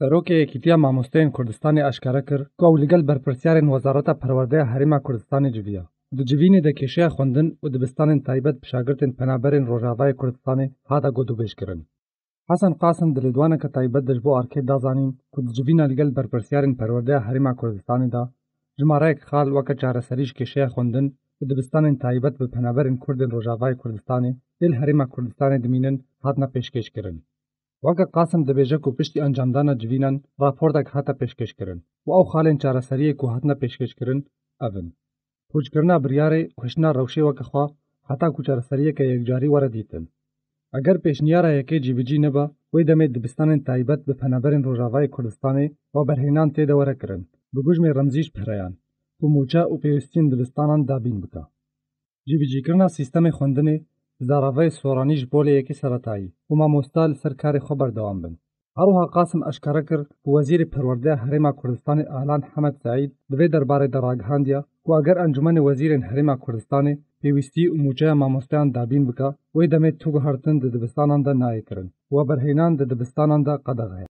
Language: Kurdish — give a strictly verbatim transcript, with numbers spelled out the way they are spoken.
Serokê Yekîtiya Mamosteyên Kurdistanê eşkere kir ku ew li gel berpirsiyarên Wezareta Perwerdeya Herêma Kurdistanê civiya. Di civînê de kêşeya xwendin û dibistanên taybet bi şagirtên penaberên Rojavayê Kurdistanê hate gotûbêjkirin. Hesen Qasim di lêdwaneke taybet de ji bo Arkê da zanîn ku di civîna li gel berpirsiyarên perwerdeya Herêma Kurdistanê de jimareyek xal weke çareserî ji kêşeya xwendin û dibistanên taybet bi penaberên Kurdên Rojavayê Kurdistanê yê li Herêma Kurdistanê dimînin hatine pêşkêşkirin. Weke Qasim dibêje ku piştî encamdana civînan raportek hate pêşkêşkirin û ew xalên çareseriyê ku hatine pêşkêşkirin ev in: Pûçkirina biryarê û hiştina rewşê weke xwe heta ku çareseriyeke yekcarî were dîtin. Eger pêşniyara yekê cîbicî nebe, wê demê dibistanên taybet bi penaberên Rojavayê Kurdistanê weberhênan tê de were kirin, bi gujmê remzî ji pereyan ku mûçe û pêwîstiyên dibistanan dabîn bike. Cîbicîkirina sîstemê xwendinê bi zaravayê soranî ji polê yekê seretayî û mamosta li ser karê xwe berdewam bin. Her wiha Qasim eşkere kir ku Wezîrê Perwerdeya Herêma Kurdistanê Alan Hemed Seîd di vê derbarê de ragihandiye ku eger Encûmenê Wezîrên Herêma Kurdistanê pêwîstî û mûçeya mamosteyan dabîn bike, wê demê tu guhertin di dibistanan de nayê kirin û weberhênan di dibistanan de qedexe ye.